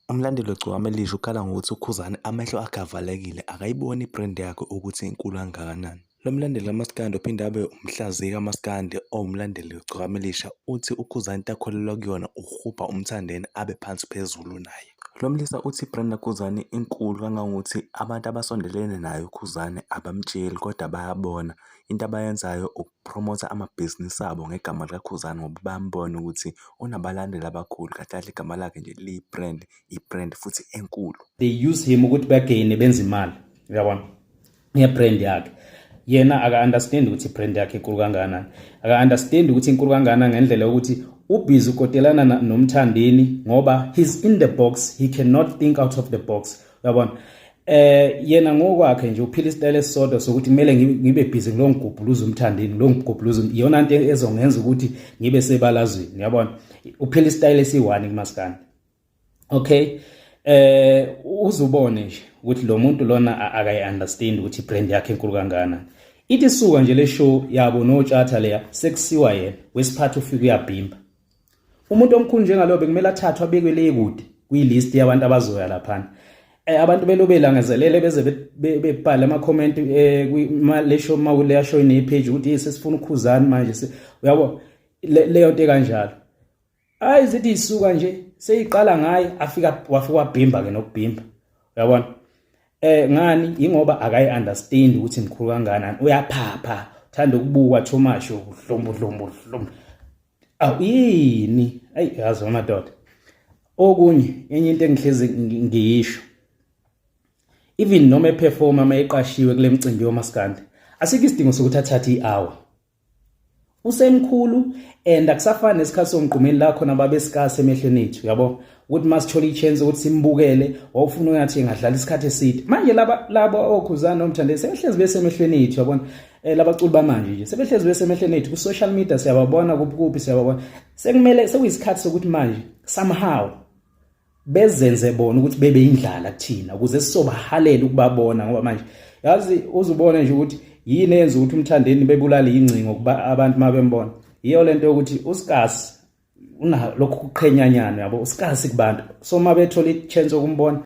Umlandeli weGcokama Elisha ukhala ngokuthi uKhuzani amehlo akhe avalekile akayiboni i-brand yakhe ukuthi inkulu kangakanani. Lo mlandeli kamaskandi ophinde abe umhlaziyi kamaskandi owumlandeli weGcokama Elisha uthi uKhuzani into akholelwa kuyona ukuhubha uMthandeni abe phansi phezulu naye. Lo mlisa uthi i-brand kaKhuzani inkulu kangangokuthi abantu abasondelene naye uKhuzani abamtsheli kodwa bayabona. Into abayenzayo ukuphromotha amabhizinisi abo ngegama likaKhuzani ngoba bayambona ukuthi unabalandeli abakhulu. Kahle kahle igama lakhe nje liyi-brand, i-brand futhi enkulu. They use him ukuthi bagayine benze imali, uyabona, nge-brand yakhe. Yena aka-understand ukuthi i-brand yakhe inkulu kangakanani, aka-understand ukuthi inkulu kangakanani ngendlela yokuthi ubhizi ukotelana noMthandeni ngoba he's in the box, he cannot think out of the box, uyabona. Yena ngokwakhe nje uphila isitayela esisodwa sokuthi kumele ngibe busy ngilo ngigubhuluza uMthandeni, lo ngigubhuluza, iyona nto ezongenza ukuthi ngibe sebalazweni, uyabona. Uphila isitayela esiyi-one kumaskandi. Okay, uzubone nje ukuthi lo muntu lona akayi-understand ukuthi i-brand yakhe enkulu kangakanani. Ithi suka nje le show yabo noTshatha leya, sekusiwa yena wesiphatha, ufika uyabhimba. Umuntu omkhulu njengalo bekumele athathwe abekwe le kude kwi-list yabantu abazoya laphana. Abantu belobelangazelele beze bebhale ama-comment le show makuleya show ine-page ukuthi sesifuna uKhuzani manje, uyabo, leyo nto ekanjalo. Hayi, zithi isuka nje seyiqala ngaye, afika wafika wabhimba ke nokubhimba, uyabona. Ngani? Ingoba akayi understand ukuthi mkhulu kangakanani, uyaphapha, uthanda ukubukwa too much, uhlombo hlombo hlombo. Awu, yini? Ayi, yazi amadoda. Okunye, enye into engihlezi ngiyisho, even noma eperforma, uma eqashiwe kule mcimbi yomaskandi, asikho isidingo sokuthi athathe i-hour. Usemkhulu and akusafani nesikhathi somgqumeni la khona babesikase emehlweni ethu, yabo, ukuthi masithola i-chance ukuthi simbukele wawufuna ungathi engadlala isikhathi eside. Manje laba labo oKhuzani noMthandeni sebehlezi besemehlweni ethu, yabona, labaculi bamanje nje sebehlezi besemehlweni ethu ku-social media, siyababona kuphi kuphi, siyababona. Sekumele sekuyisikhathi sokuthi manje somehow bezenze bona ukuthi bebe indlala kuthina ukuze sizobahalela ukubabona, ngoba manje yazi uzubone nje ukuthi yini eyenza ukuthi uMthandeni bebulale ingcingo kuba abantu mabembona. Yiyo lento yokuthi usikasi una lokhu kuqhenyanyana, yabo, usikasi kubantu, so uma bethola i-chance yokumbona.